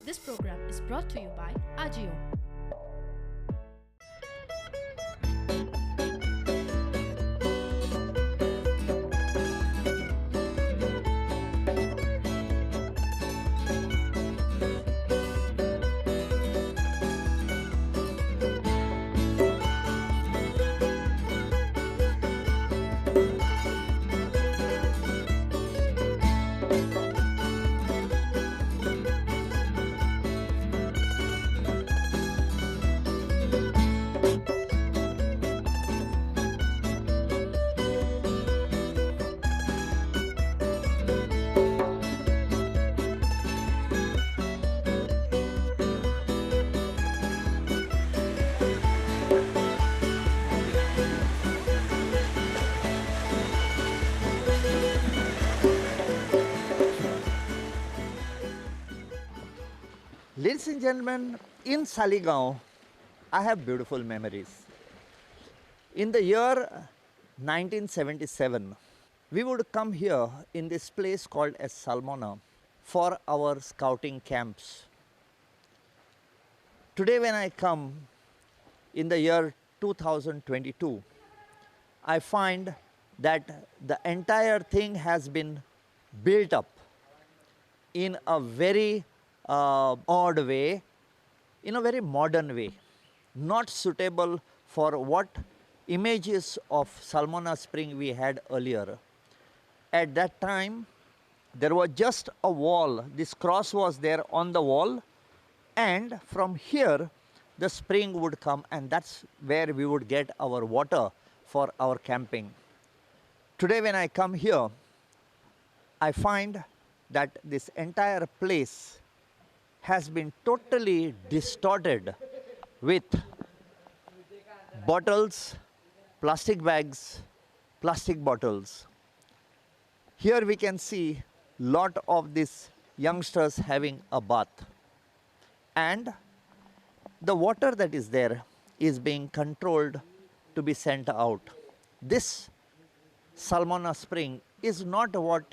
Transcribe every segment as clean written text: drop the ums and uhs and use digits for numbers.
This program is brought to you by Ajio. Ladies and gentlemen, in Saligao, I have beautiful memories. In the year 1977, we would come here in this place called as Salmona for our scouting camps. Today when I come in the year 2022, I find that the entire thing has been built up in a very odd way, in a very modern way, not suitable for what images of Salmona Spring we had earlier. At that time, there was just a wall. This cross was there on the wall, and from here the spring would come, and that's where we would get our water for our camping. Today when I come here, I find that this entire place has been totally distorted with bottles, plastic bags, plastic bottles. Here we can see lot of these youngsters having a bath, and the water that is there is being controlled to be sent out. This Salmona Spring is not what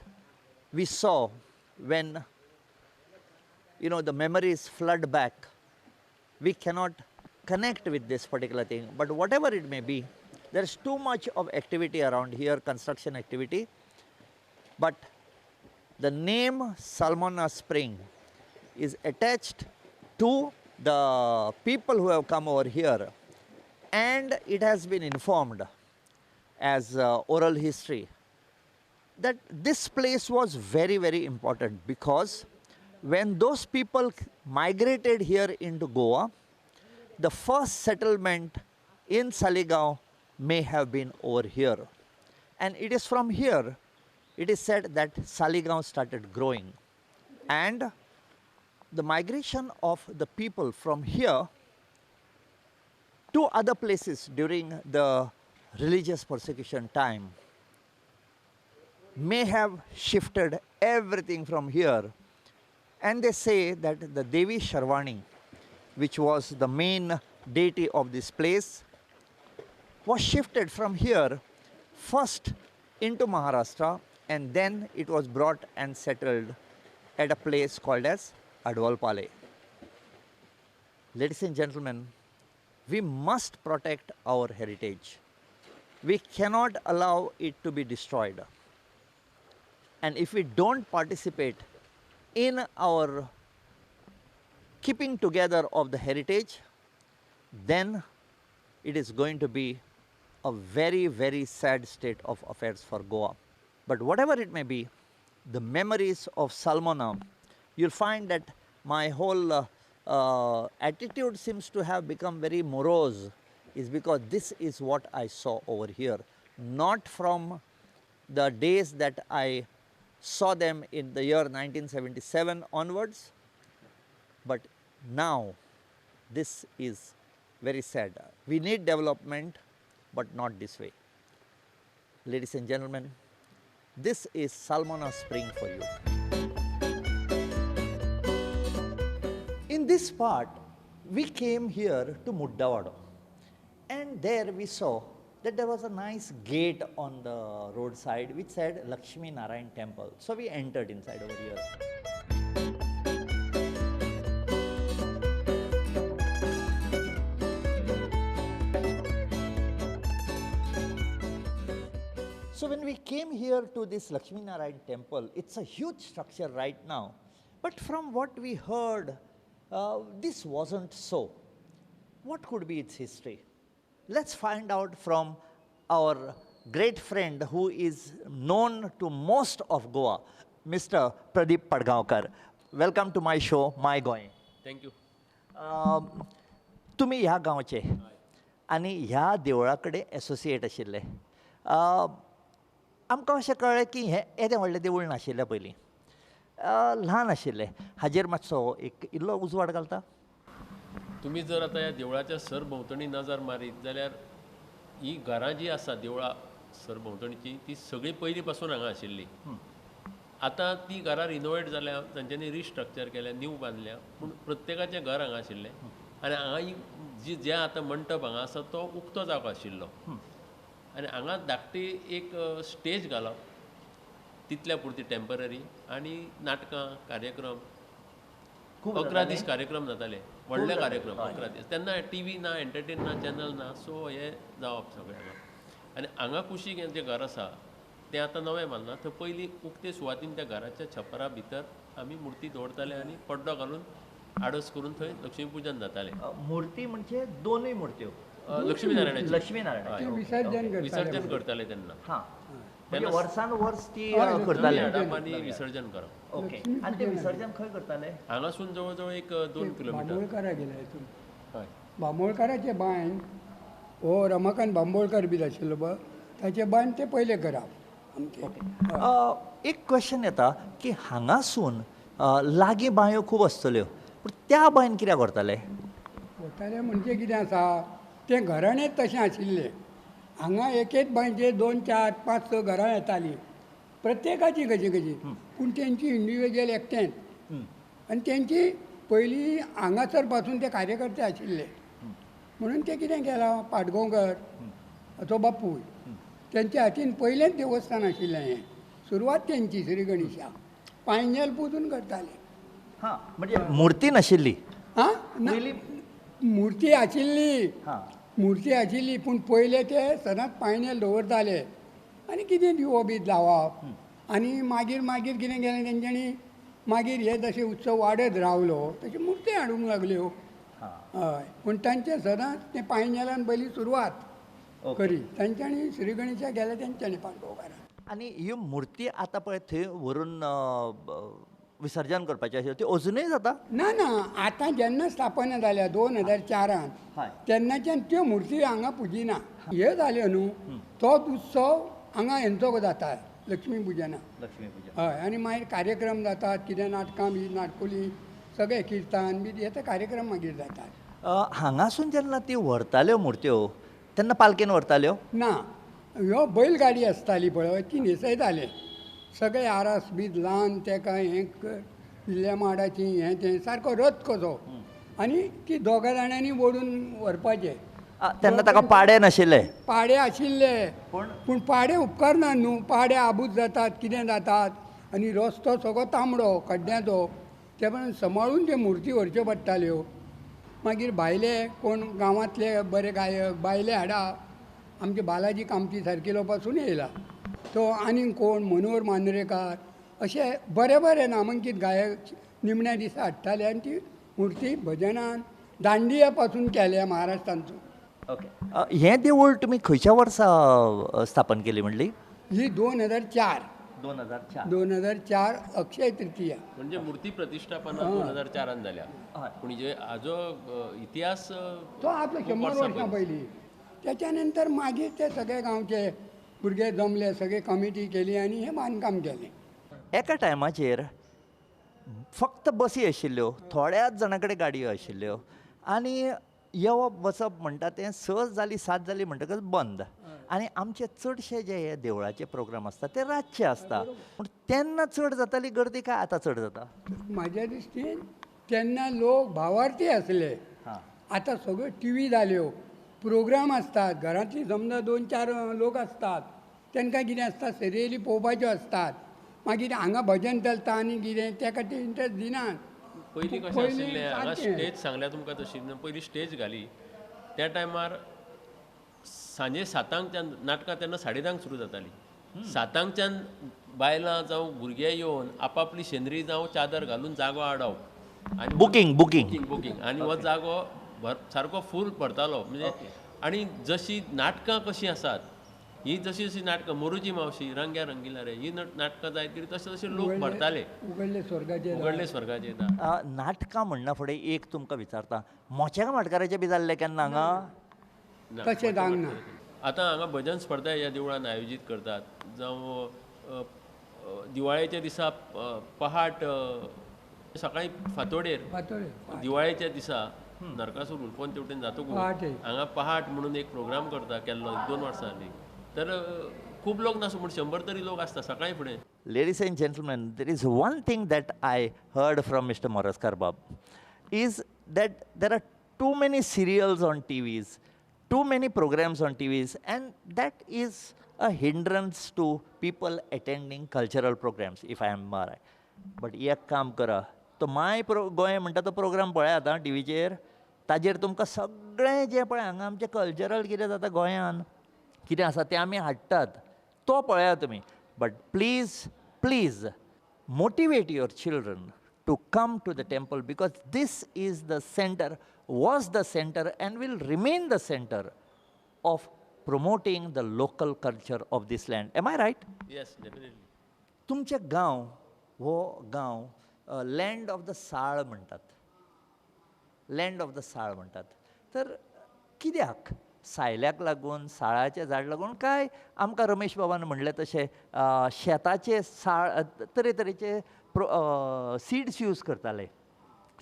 we saw when the memories flood back. We cannot connect with this particular thing. But whatever it may be, there is too much of activity around here, construction activity. But the name Salmona Spring is attached to the people who have come over here, and it has been informed as oral history that this place was very, very important, because when those people migrated here into Goa, the first settlement in Saligao may have been over here. And it is from here, it is said that Saligao started growing. And the migration of the people from here to other places during the religious persecution time may have shifted everything from here. And they say that the Devi Sharvani, which was the main deity of this place, was shifted from here first into Maharashtra, and then it was brought and settled at a place called as Advalpale. Ladies and gentlemen, we must protect our heritage. We cannot allow it to be destroyed. And if we don't participate in our keeping together of the heritage, then it is going to be a very, very sad state of affairs for Goa. But whatever it may be, the memories of Salmona, you'll find that my whole attitude seems to have become very morose, is because this is what I saw over here, not from the days that I saw them in the year 1977 onwards, but now this is very sad. We need development, but not this way. Ladies and gentlemen, this is Salmona Spring for you. In this part, we came here to Muddawado, and there we saw that there was a nice gate on the roadside which said Lakshmi Narayan Temple. So we entered inside over here. So when we came here to this Lakshmi Narayan temple, it's a huge structure right now. But from what we heard, this wasn't so. What could be its history? Let's find out from our great friend who is known to most of Goa, Mr. Pradeep Padgaonkar. Welcome to my show, My Goem. Thank you. तुमी ह्या गांवचे आनी ह्या देवळा कडेन associate आशिल्ले. आमकां अशें कळ्ळें की हें येदें व्हडलें देवूळ नाशिल्लें पयलीं, ल्हान आशिल्लें. हाजेर मातसो एक इल्लो उजवाड घालता. तुमी जर आतां ह्या देवळाच्या सरभोंवतणी नजर मारीत जाल्यार ही घरां जी आसा देवळा सरभोंवतणची ती सगळीं पयलीं पासून हांगा आशिल्ली. आतां ती घरां रिनोवेट जाल्या, तांच्यांनी रिस्ट्रक्चर केल्या, न्यू बांदल्या, पूण प्रत्येकाचें घर हांगा आशिल्लें. आनी हांगा ही जी जें आतां मंटप हांगा आसा तो उक्तो जागो आशिल्लो आनी हांगा धाकटी एक स्टेज घालप तितल्या पुरती टेम्पररी आनी नाटकां कार्यक्रम 11 दीस कार्यक्रम जाताले, व्हडले कार्यक्रम 11 दीस. तेन्ना टी व्ही ना, एंटरटेन ना, चॅनल ना, सो हें जावप सगळें हांगा. आनी हांगा कुशीक हें जें घर आसा तें आतां नवें बांदलां. थंय पयलीं उक्ते सुवातीन त्या घराच्या छप्परा भितर आमी मुर्ती दवरताले आनी पड्डो घालून आडस करून थंय लक्ष्मी पुजन जातालें. मुर्ती म्हणजे दोनूय मुर्त्यो लक्ष्मी नारायणाची, लक्ष्मी नारायण विसर्जन करताले तेन्ना. हां, म्हणजे वर्सान वर्स ती करताले हाडप आनी विसर्जन करप. ओके. आनी ते विसर्जन खंय करताले? हांगासून जवळ जवळ एक 2 किलोमिटर बांबोळकारा गेले हितून. हय, बांबोळकाराचे बांयन हो रमाकांत बांबोळकार बी आशिल्लो पळय, ताचे बांयन ते पयलें करप आमचें. एक क्वेश्चन येता की हांगासून लागीं बांयो खूब आसतल्यो, पूण त्या बांयन कित्याक व्हरताले? वताले म्हणजे कितें आसा, तें घराणेच तशें आशिल्लें. हांगा एकेच बांयचेर 2 4 5 6 घरां येतालीं प्रत्येकाची कशी कशी, पूण तेंची इंडिविज्युअल एकटेंच. आनी तेंची पयलीं हांगासर पासून ते कार्यकर्ते आशिल्ले म्हणून ते कितें केलां, पाटगांवकर तो बापूय तेंच्या हातीन पयलेंच देवस्थान आशिल्लें हें. सुरवात तेंची श्री गणेशा पांयजेल पुजून करताले. हां, म्हणजे मुर्ती नाशिल्ली? हां, मुर्ती आशिल्ली, मुर्ती आशिल्ली, पूण पयले ते सदांच पांयजेल दवरताले आनी कितें दिवो बी लावप. आनी मागीर मागीर कितें केलें तेंच्यांनी, मागीर हे जशे उत्सव वाडत रावलो तशी मुर्ती हाडूंक लागल्यो. हय, पूण तांचे सदांच तें पांयजेलान पयली सुरवात करी तांच्यांनी, श्री गणेशा गेले तेंच्यांनी पाटगांवकारान. आनी ह्यो मुर्ती आतां पळय थंय व्हरून विसर्जन करपाचें आशिल्लें, त्यो अजुनूय जाता? ना ना, आतां जेन्ना स्थापना जाल्या 2004 तेन्नाच्यान त्यो मुर्ती हांगा पुजिना. हे जाल्यो न्हू, तोच उत्सव हांगा हेंचो जाता, लक्ष्मी पुजना. लक्ष्मी पुजन. हय, आनी मागीर कार्यक्रम जातात, कितें नाटकां बी नाटकुली सगळें किर्तन बी हे ते कार्यक्रम मागीर जातात. हांगासून जेन्ना ती व्हरताल्यो मुर्त्यो तेन्ना पालकेन व्हरताल्यो? ना, ह्यो बैलगाडी आसताली पळय ती न्हेसयताले सगळे, आरास बी ल्हान तेका हें इल्ल्या माडाची हें तें सारको रथ कसो, आनी ती दोगा जाणांनी ओडून व्हरपाचें. तेन्ना ताका पाडे नाशिल्ले? पाडे आशिल्ले, पूण पाडे उपकारना न्हू, पाडे आबूज जातात कितें जातात, आनी रस्तो सगळो तांबडो खड्ड्याचो, ते प्रमाणे सांबाळून त्यो मुर्ती व्हरच्यो पडटाल्यो. मागीर भायले कोण गांवांतले बरे गायक भायले हाडा, आमचे बालाजी कामती सारकिलो पासून येयला तो, आनीक कोण मनोहर मांद्रेकार, अशे बरे बरे नामांकीत गायक निमण्या दिसा हाडटाले आनी ती मुर्ती भजनान दांडिया पासून केल्या महाराष्ट्रांतून. ओके. हें देवूळ तुमी खंयच्या वर्सा स्थापन केली म्हणली? ही 2004. 2004. 2004 अक्षय तृतीया. म्हणजे मूर्ती प्रतिष्ठापना 2004 जाल्या, पूण जे हाजो इतिहास तो आपलो 100 वर्सां पयलीं. त्याच्या नंतर मागीर ते सगळे गांवचे भुरगे जमले, सगळे कमिटी केली आनी हें बांदकाम केलें. एका टायमाचेर फक्त बसी आशिल्ल्यो, थोड्याच जाणां कडेन गाडयो आशिल्ल्यो, आनी येवप वचप म्हणटा तें 6 जालीं 7 जालीं म्हणटकच बंद. आनी आमचे चडशे जे हे देवळाचे प्रोग्राम आसता ते रातचे आसता, पूण तेन्ना चड जाताली गर्दी काय आतां चड जाता? म्हाज्या दृश्टीन तेन्ना लोक भावार्थी आसले, आतां सगळ्यो टी व्ही जाल्यो, प्रोग्राम आसतात, घरांतली समजा 2 4 लोक आसतात, तांकां कितें आसता सिरियली पळोवपाच्यो आसतात, मागीर हांगा भजन चलता आनी कितें तेका ते इंट्रस्ट दिनात. पयलीं कशें आशिल्लें, हांगा स्टेज सांगल्या तुमकां तशी, पयलीं स्टेज घाली त्या टायमार सांजे 7 नाटकां तेन्ना 10:30 सुरू जातालीं, सातांकच्यान बायलां जावं भुरगे येवन आपापली शेंदरी जावं चादर घालून जागो आडावप आनी बुकींग बुकींग बुकींग बुकींग आनी हो जागो सारको फूल भरतालो. म्हणजे आनी जशी नाटकां कशीं आसात ही जशी जशी नाटकां मोरूजी मावशी रंग्या रंगिला रे ही नाटकां जायत गेली तशे तशे लोक भरताले. उगडले स्वर्गाचे उगडले स्वर्गाचे दार. नाटकां म्हणना फुडें एक तुमकां विचारता, मोचे माटकाराचें बी जाल्लें केन्ना हांगा? तशें जावंक ना. आतां हांगा भजन स्पर्धा ह्या देवळान आयोजीत करतात, जावं दिवाळेच्या दिसा पहाट सकाळीं फांतोडेर दिवाळेच्या दिसा नरकासूर हुलपोवन तेवटेन जातकूच हांगा पहाट म्हणून एक प्रोग्राम करता केल्लो 1-2 वर्सां आदीं. तर खूब लोक नासूं पूण 100 तरी लोक आसता सकाळीं फुडें. Ladies and gentlemen, there is one thing that I heard from Mister Moraskar Bab is that there are too many serials on TVs, too many programs on TVs, and that is a hindrance to people attending cultural programs, if I am right. But एक काम करा, तो माय गोंय म्हणटा तो programme पळयात आं टिवीचेर, ताजेर तुमकां सगळें जें पळय हांगा आमचें कल्चरल कितें जाता गोंयान कितें आसा तें आमी हाडटात, तो पळयात तुमी. But please please motivate your children to come to the temple, because this is the center, was the center and will remain the center of promoting the local culture of this land. Am I right? Yes, definitely. तुमचे गांव हो गांव land of the साळ म्हणटात, land of the साळ म्हणटात. तर कित्याक सायल्याक लागून, साळाचें झाड लागून, काय आमकां रमेश बाबान म्हणलें तशें शेताचे साळ तरेतरेचे सीड्स यूज करताले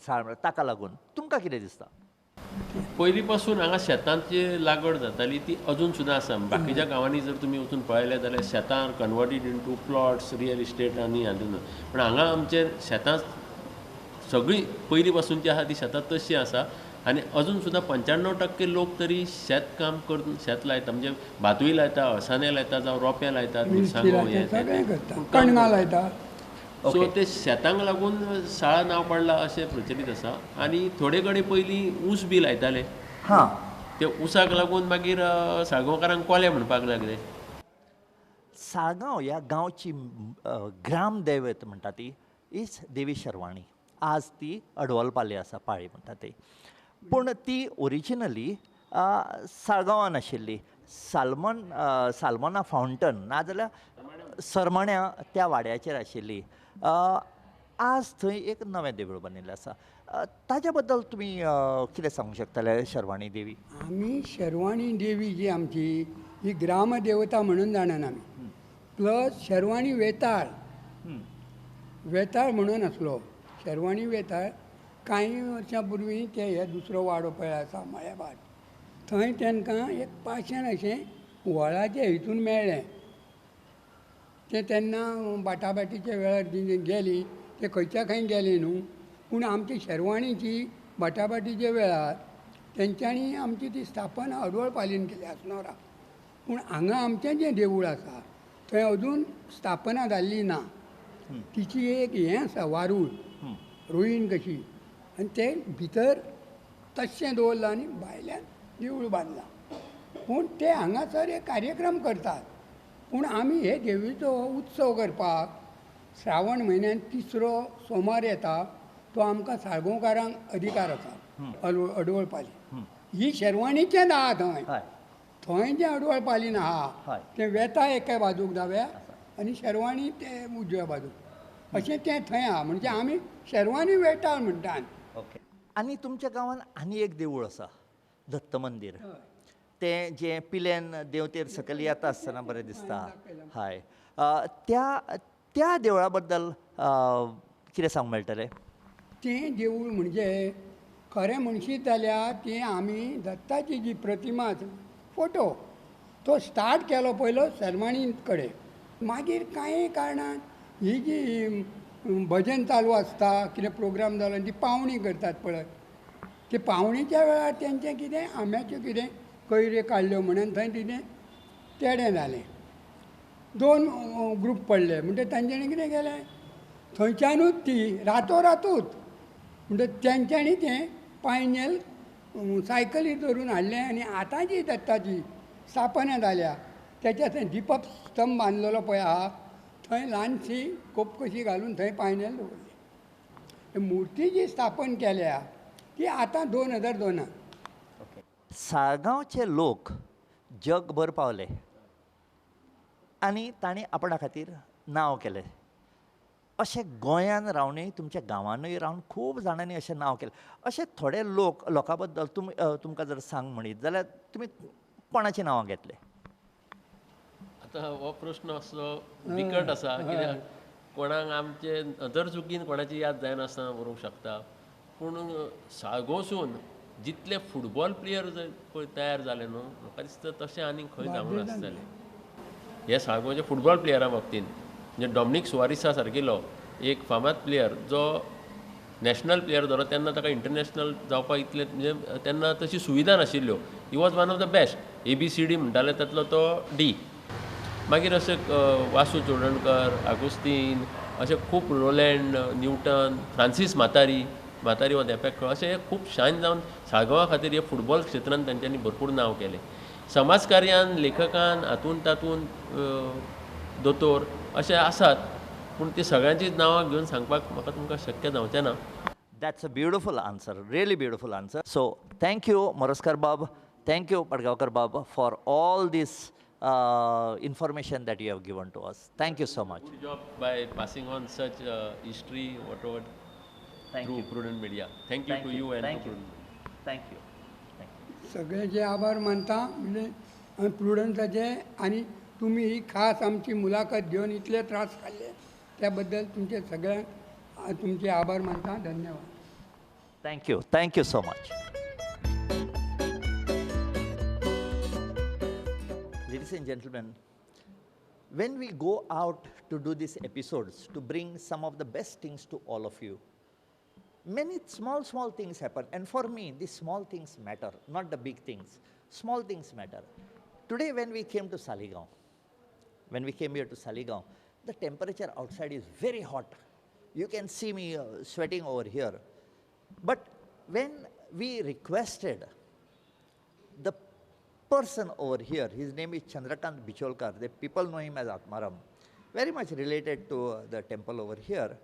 साळ म्हळ्यार, ताका लागून तुमकां कितें दिसता? पयलीं पासून हांगा शेतांची लागवड जाताली ती अजून सुद्दां आसा. बाकीच्या गांवांनी जर तुमी वचून पळयलें जाल्यार शेतां converted into plots, real estate आनी हातून, पूण हांगा आमचे शेतां सगळीं पयलीं पासून जी आसा ती शेतां तशीं आसा आनी अजून सुद्दां 95% लोक तरी शेत काम करून शेत लायता. म्हणजे भातूय लायता, अळसाणे लायता, जावं रोंपे लायतात, मिरसांगो हें कणगां लायता. सो ते शेतांक लागून साळा नांव पडलां अशें प्रचलीत आसा. आनी थोडे कडेन पयलीं ऊस बी लायताले, हां, ते ऊसाक लागून मागीर साळगांवकारांक कोले म्हणपाक लागले. साळगांव ह्या गांवची ग्रामदैवत म्हणटा ती is देवी शर्वाणी. आज ती अडवलपाली आसा, पाळी म्हणटा ती, पूण ती ओरिजिनली साळगांवान आशिल्ली. साल्मन साल्मोना फावंटन नाजाल्यार सरमण्या त्या वाड्याचेर आशिल्ली. आज थंय एक नवें देवूळ बांदिल्लें आसा, ताच्या बद्दल तुमी कितें सांगूंक शकतले? शर्वाणी देवी, आमी शर्वाणी देवी जी आमची ही ग्रामदेवता म्हणून जाणात आमी. प्लस शर्वाणी वेताळ, वेताळ म्हणून आसलो शर्वाणी वेताळ. कांय वर्सां पूर्वी ते हे दुसरो वाडो पळय आसा मळ्याभाट, थंय तांकां एक पाशण अशें व्हळाचे हितून मेळ्ळें. तें तेन्ना बाटाबाटीच्या वेळार जी गेली ते खंयच्या खंय गेले न्हू, पूण आमची शेरवाणीची बाटाबाटीच्या वेळार तेंच्यांनी आमची ती स्थापना अडवळ पालीन केली आसनोरा. पूण हांगा आमचें जें देवूळ आसा थंय अजून स्थापना जाल्ली ना. तिची एक हें आसा वारूळ, रुईन कशी, आनी तें भितर तशें दवरलां आनी भायल्यान देवूळ बांदलां. पूण ते हांगासर एक कार्यक्रम करतात. पूण आमी हे देवीचो उत्सव करपाक श्रावण म्हयन्यान तिसरो सोमार येता तो आमकां साळगांवकारांक अधिकार आसा अडवळ पाली. ही शेरवाणीचें आहा थंय, थंय जें अडवळ पालीन आहा तें वेता एका बाजूक दाव्या आनी शेरवाणी ते उजव्या बाजूक, अशें तें थंय आहा. म्हणजे आमी शेरवाणी वेताळ म्हणटात. ओके. आनी तुमच्या गांवांत आनी एक देवूळ आसा, दत्त मंदीर, तें जें पिल्यान देंवतेर सकयल येता आसतना बरें दिसता. हय, त्या त्या देवळा बद्दल कितें सांगूंक मेळटलें? तें देवूळ म्हणजे खरें म्हणशीत जाल्यार तें आमी दत्ताची जी प्रतिमा आसा फोटो तो स्टार्ट केलो पयलो शेरमाणी कडेन. मागीर कांय कारणान ही जी भजन चालू आसता कितें प्रोग्राम जालो आनी ती पावणी करतात पळय, ते पावणेच्या वेळार तेंचें कितें आंब्याच्यो कितें कैऱ्यो काडल्यो म्हणून थंय कितें तेडें जालें, 2 ग्रूप पडले. म्हणटा तांच्यांनी कितें केलें थंयच्यानूच ती रातोरातूच म्हणटा तेंच्यांनी तें पायनेल सायकली धरून हाडलें आनी आतां जी दत्ताची स्थापना जाल्या तेच्या थंय दिपप स्तंभ बांदलेलो पळय आहा थंय ल्हानशी कोप कशी घालून थंय पायनेल दवरली. मुर्ती जी स्थापन केल्या ती आतां 2002. साळगांवचे लोक जगभर पावले आनी तांणी आपणा खातीर नांव केलें. अशें गोंयान रावनूय तुमच्या गांवानूय रावन खूब जाणांनी अशें नांव केलें. अशें थोडे लोक लोकां बद्दल तुमी तुमकां जर सांग म्हणीत जाल्यार तुमी कोणाचीं नांवां घेतले? आतां हो प्रस्न असो बिकट आसा कित्याक कोणाक आमचे नदर चुकीन कोणाची याद जायनासतना बरोवंक शकता. पूण साळगांवसून जितले फुटबॉल प्लेयर जर पळय तयार जाले न्हू, म्हाका दिसता तशें आनीक खंय जावंक नासतलें. हे साळगांवच्या फुटबॉल प्लेयरा बाबतीन म्हणजे डॉमनीक सुवारिसा सारकिलो एक फामाद प्लेयर जो नॅशनल प्लेयर जालो तेन्ना ताका इंटरनॅशनल जावपाक इतलें म्हणजे तेन्ना तशी सुविधा नाशिल्ल्यो. He was one of the best. ABCD म्हणटाले तातलो तो डी. मागीर अशे वासू चोडणकर, आगुस्तीन, अशे खूब रोलँड न्यूटन, फ्रांसीस म्हातारी, म्हातारी हो धेंप्याक खेळ, अशे खूब शान जावन साळगांवा खातीर हे फुटबॉल क्षेत्रान तांच्यांनी भरपूर नांव केलें. समाजकार्यान, लेखकान, हातून तातून दोतोर अशे आसात, पूण ती सगळ्यांचीच नांवां घेवन सांगपाक म्हाका तुमकां शक्य जावचें ना. That's a beautiful answer, really beautiful answer. So thank you Moraskar Bab, thank you Padgaonkar Bab for all this information that you have given to us. Thank you so much. Good job by passing on such history, whatever, Thank through you. Prudent Media. Thank you Thank to you. you and Thank to you. Prudent Media. Thank you. Thank you. सगळ्यांचे आभार मानता म्हणजे प्रुडन्साचे, आनी तुमी ही खास आमची मुलाखत घेवन इतले त्रास काडले त्या बद्दल तुमचे सगळ्यांक तुमचे आभार मानता. धन्यवाद. Thank you. Thank you so much. Ladies and gentlemen, when we go out to do these episodes, to bring some of the best things to all of you, many small, small things happen. And for me, these small things matter, not the big things. Small things matter. Today, when we came to Saligao, when we came here to Saligao, the temperature outside is very hot. You can see me sweating over here. But when we requested the person over here, his name is Chandrakant Bicholkar, the people know him as Atmaram, very much related to the temple over here,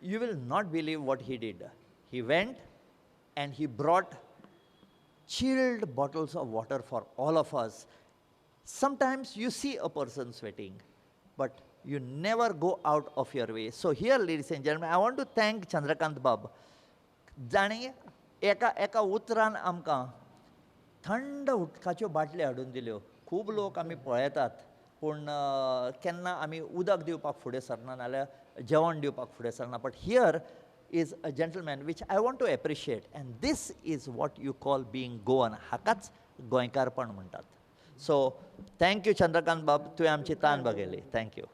you will not believe what he did. He went and he brought chilled bottles of water for all of us. Sometimes you see a person sweating, but you never go out of your way. So here, ladies and gentlemen, I want to thank Chandrakant Bab. जाणी एका एका उतरान आमकां थंड उदकाच्यो बाटल्यो हाडून दिल्यो. खूब लोक आमी पळयतात, पूण केन्ना आमी उदक दिवपाक फुडें सरना, नाल्यार जेवण दिवपाक फुडें सरना. But here is a gentleman which I want to appreciate, and this is what you call being Goan. हाकाच गोंयकारपण म्हणटात. सो thank you Chandrakant बाब, तुवें आमची तान बघयली. Thank you.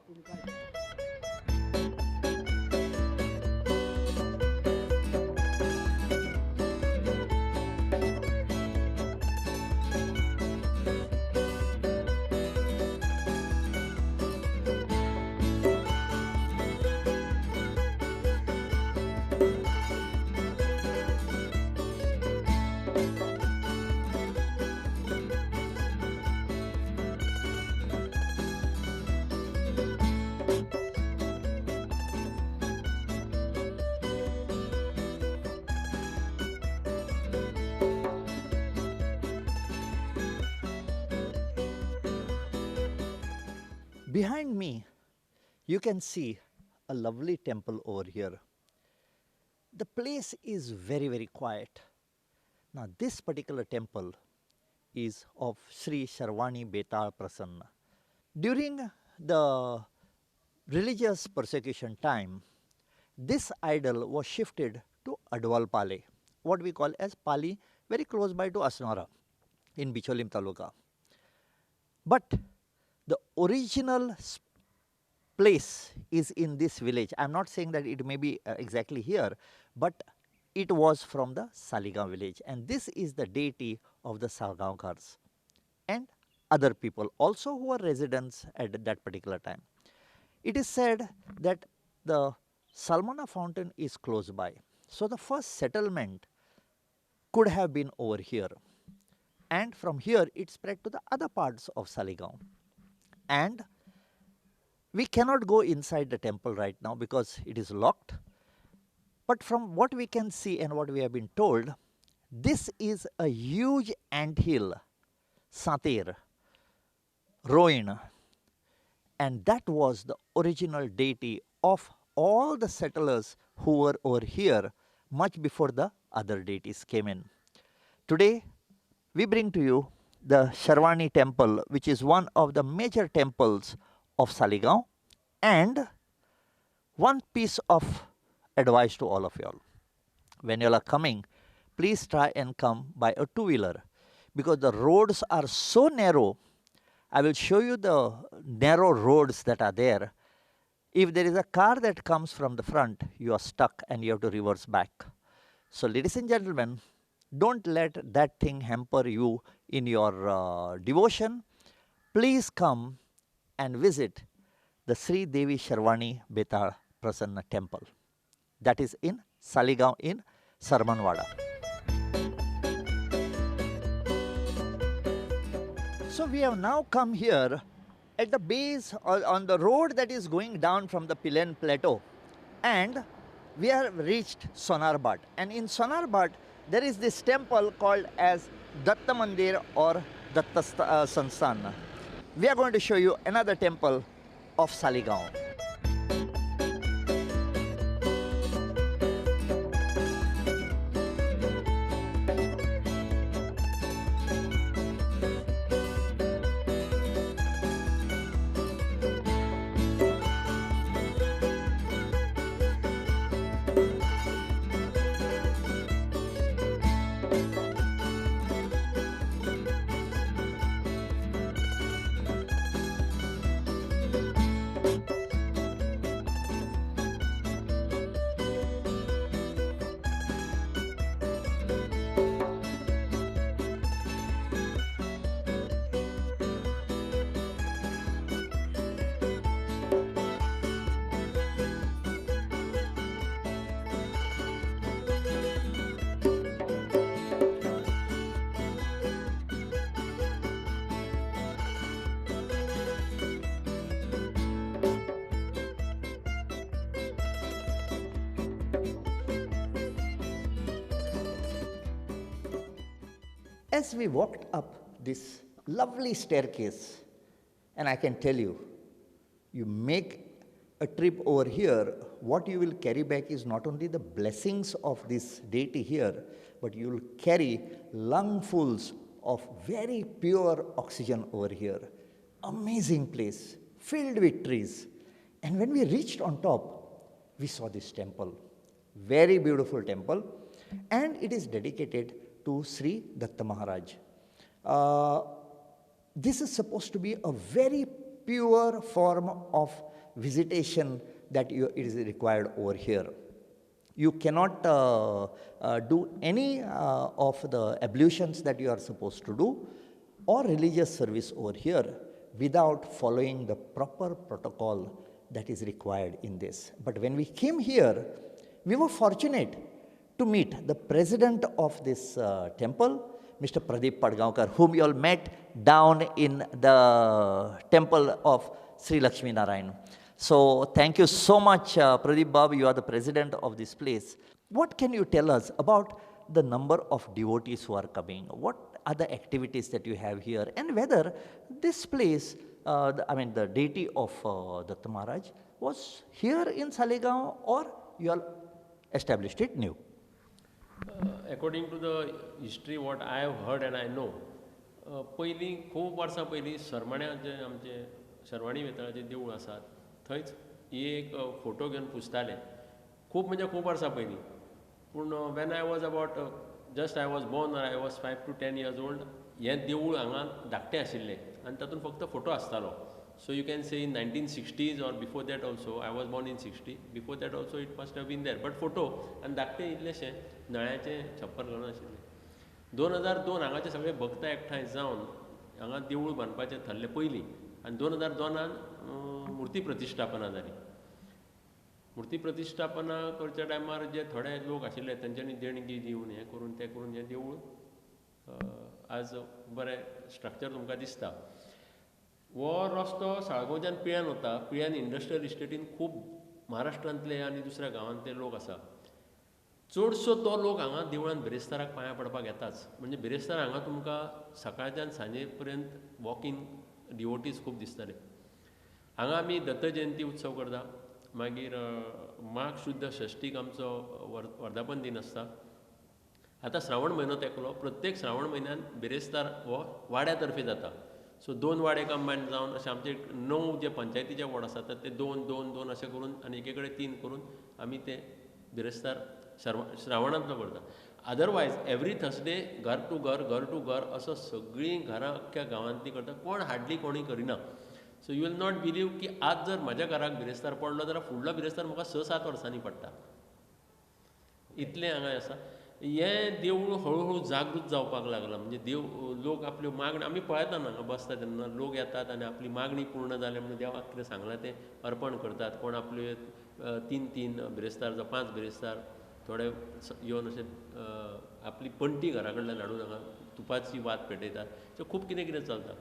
Behind me, you can see a lovely temple over here. The place is very, very quiet. Now, this particular temple is of Sri Sharvani Betal Prasanna. During the religious persecution time, this idol was shifted to Adwal Pale, what we call as Pali, very close by to Asnora in Bicholim Taluka. But the original place is in this village. I'm not saying that it may be exactly here, but it was from the Saligao village. And this is the deity of the Salgaonkars and other people also who were residents at that particular time. It is said that the Salmona fountain is close by. So the first settlement could have been over here. And from here it spread to the other parts of Saligao. And we cannot go inside the temple right now because it is locked. But from what we can see and what we have been told, this is a huge anthill, Satir, ruin. And that was the original deity of all the settlers who were over here much before the other deities came in. Today, we bring to you the Sharvani temple, which is one of the major temples of Saligao. And one piece of advice to all of you all. When you all are coming, please try and come by a two-wheeler, because the roads are so narrow. I will show you the narrow roads that are there. If there is a car that comes from the front, you are stuck and you have to reverse back. So ladies and gentlemen, don't let that thing hamper you in your devotion. Please come and visit the Sri Devi Sharvani Betal Prasanna Temple. That is in Saligao in Sarmanwada. So we have now come here at the base or on the road that is going down from the Pilerne Plateau, and we have reached Sonarbhat. And in Sonarbhat, there is this temple called as Datta Mandir or Datta Sansthan. We are going to show you another temple of Saligao. As we walked up this lovely staircase, and I can tell you, you make a trip over here, what you will carry back is not only the blessings of this deity here, but you will carry lungfuls of very pure oxygen over here. Amazing place, filled with trees. And when we reached on top, we saw this temple, very beautiful temple, and it is dedicated to Sri Datta Maharaj. This is supposed to be a very pure form of visitation that it is required over here. You cannot do any of the ablutions that you are supposed to do or religious service over here without following the proper protocol that is required in this. But when we came here, we were fortunate to meet the president of this temple, Mr. Pradeep Padgaonkar, whom you all met down in the temple of Sri Lakshmi Narayan. So thank you so much, Pradeep Babu. You are the president of this place. What can you tell us about the number of devotees who are coming? What are the activities that you have here? And whether this place, the deity of Datta Maharaj was here in Saligao or you all established it new? According to the history what I have heard and I know, पयलीं खूब वर्सां पयलीं सरमाण्या जे आमचे शर्वाणी वेताळाचें देवूळ आसा थंयच ही एक photo घेवन पुजताले खूब म्हणजे खूब वर्सां पयलीं. पूण when I was about just I was born I was 5 to 10 years old हें देवूळ हांगा धाकटें आशिल्लें आनी तातूंत फक्त फोटो आसतालो. So you can say in 1960s or before that also, I was born in 60, before that also it must have been there, but photo आनी धाकटें इल्लेशें नळ्याचें छप्पर घालून आशिल्लें. 2002 हांगाचे सगळे भक्त एकठांय जावन हांगा देवूळ बांदपाचें थारलें पयलीं आनी 2002 मुर्ती प्रतिश्ठापना जाली. मुर्ती प्रतिश्ठापना करच्या टायमार जे थोडे लोक आशिल्ले तेंच्यांनी देणगी दिवन हें करून तें करून हें देवूळ आज बरें स्ट्रक्चर तुमकां दिसता. हो रस्तो साळगांवच्यान पिळ्यान वता. पिळ्यान इंडस्ट्रियल इस्टेटीन खूब महाराष्ट्रांतले आनी दुसऱ्या गांवांतले लोक आसा. चडसो तो लोक हांगा देवळान बिरेस्ताराक पांयां पडपाक येताच. म्हणजे बिरेस्तार हांगा तुमकां सकाळच्यान सांजे पर्यंत वॉकींग डिवोटीज खूब दिसतले. हांगा आमी दत्त जयंती उत्सव करता. मागीर माघ शुद्ध षष्टीक आमचो वर्धापन दिन आसता. आतां श्रावण म्हयनो तेंकलो. प्रत्येक श्रावण म्हयन्यान बिरेस्तार हो वाड्या तर्फे जाता. सो 2 वाडे कंबायन जावन अशें आमचे 9 जे पंचायतीचे वॉर्ड आसात ते 2 2 2 अशें करून आनी एके कडेन 3 करून आमी ते बिरेस्तार श्रावणांतलो करता. अदरवायज एवरी थर्सडे घर टू घर, घर टू घर असो सगळीं घरां अख्ख्या गांवांतलीं करता. कोण हाडली कोणी करिना. So you will not believe की आज जर म्हज्या घराक बिरेस्तार पडलो जाल्यार फुडलो बिरेस्तार म्हाका 6-7 वर्सांनी पडटा. इतलें हांगा आसा. हें देवूळ हळू हळू जागृत जावपाक लागलां. म्हणजे देव लोक आपल्यो मागण्यो आमी पळयता हांगा बसता तेन्ना लोक येतात आनी आपली मागणी पूर्ण जाली म्हणून देवाक कितें सांगलां तें अर्पण करतात. कोण आपल्यो 3-3 बिरेस्तार जावं 5 बिरेस्तार थोडे येवन अशें आपली पणटी घरा कडल्यान हाडून हांगा तुपाची वात पेटयतात. सो खूब कितें कितें चलता.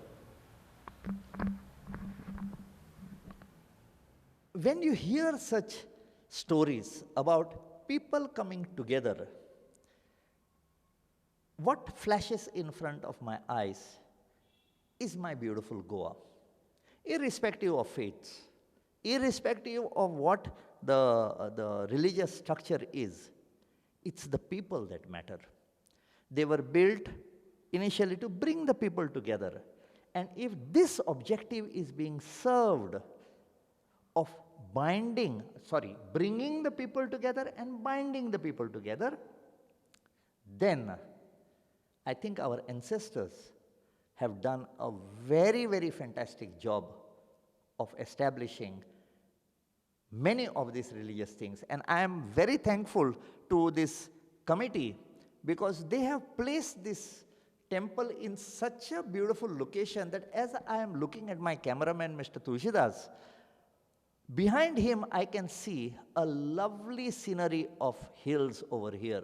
When you hear such stories about people coming together, what flashes in front of my eyes is my beautiful Goa. Irrespective of faiths, irrespective of what the religious structure is, it's the people that matter. They were built initially to bring the people together. And if this objective is being served of bringing the people together and binding the people together, then I think our ancestors have done a very, very fantastic job of establishing many of these religious things. And I am very thankful to this committee because they have placed this temple in such a beautiful location that as I am looking at my cameraman, Mr. Tulsidas, behind him I can see a lovely scenery of hills over here.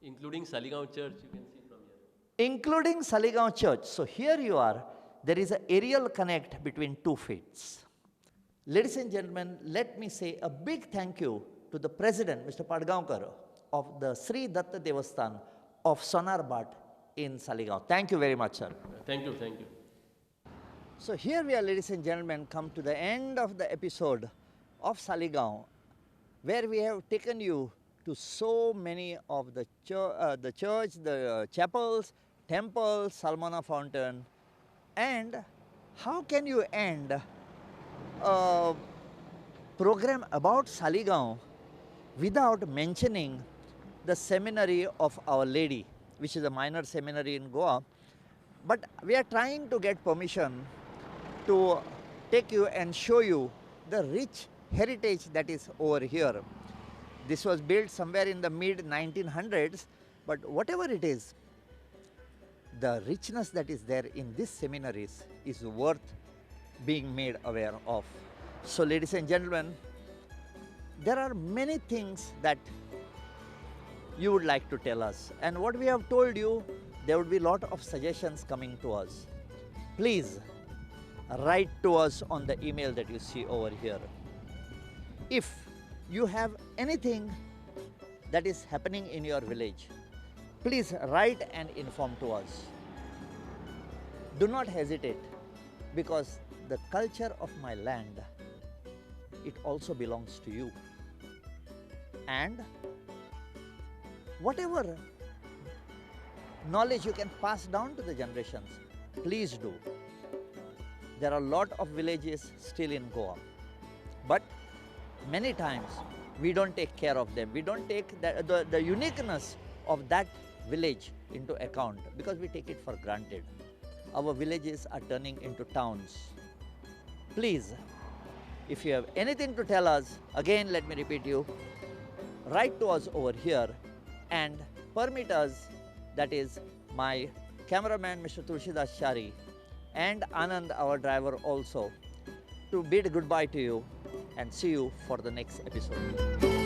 Including Saligao Church, you can see from here. Including Saligao Church. So here you are, there is an aerial connect between two faiths. Ladies and gentlemen, let me say a big thank you to the president, Mr. Padgaonkar, of the Sri Datta Devasthan of Sonarbhat in Saligao. Thank you very much, sir. Thank you, thank you. So here we are, ladies and gentlemen, come to the end of the episode of Saligao, where we have taken you to so many of the church, the chapels, temples, Salmona Fountain. And how can you end a program about Saligao without mentioning the seminary of Our Lady, which is a minor seminary in Goa? But we are trying to get permission to take you and show you the rich heritage that is over here. This was built somewhere in the mid-1900s, but whatever it is, the richness that is there in these seminaries is worth being made aware of. So ladies and gentlemen, there are many things that you would like to tell us, and what we have told you, there would be a lot of suggestions coming to us. Please write to us on the email that you see over here. If you have anything that is happening in your village, please write and inform to us. Do not hesitate, because the culture of my land, it also belongs to you. And whatever knowledge you can pass down to the generations, please do. There are a lot of villages still in Goa, but many times we don't take care of them. We don't take the uniqueness of that village into account because we take it for granted. Our villages are turning into towns. Please, if you have anything to tell us, again let me repeat you, write to us over here and permit us, that is my cameraman Mr. Tulsidas Chari and Anand, our driver also, to bid goodbye to you and see you for the next episode.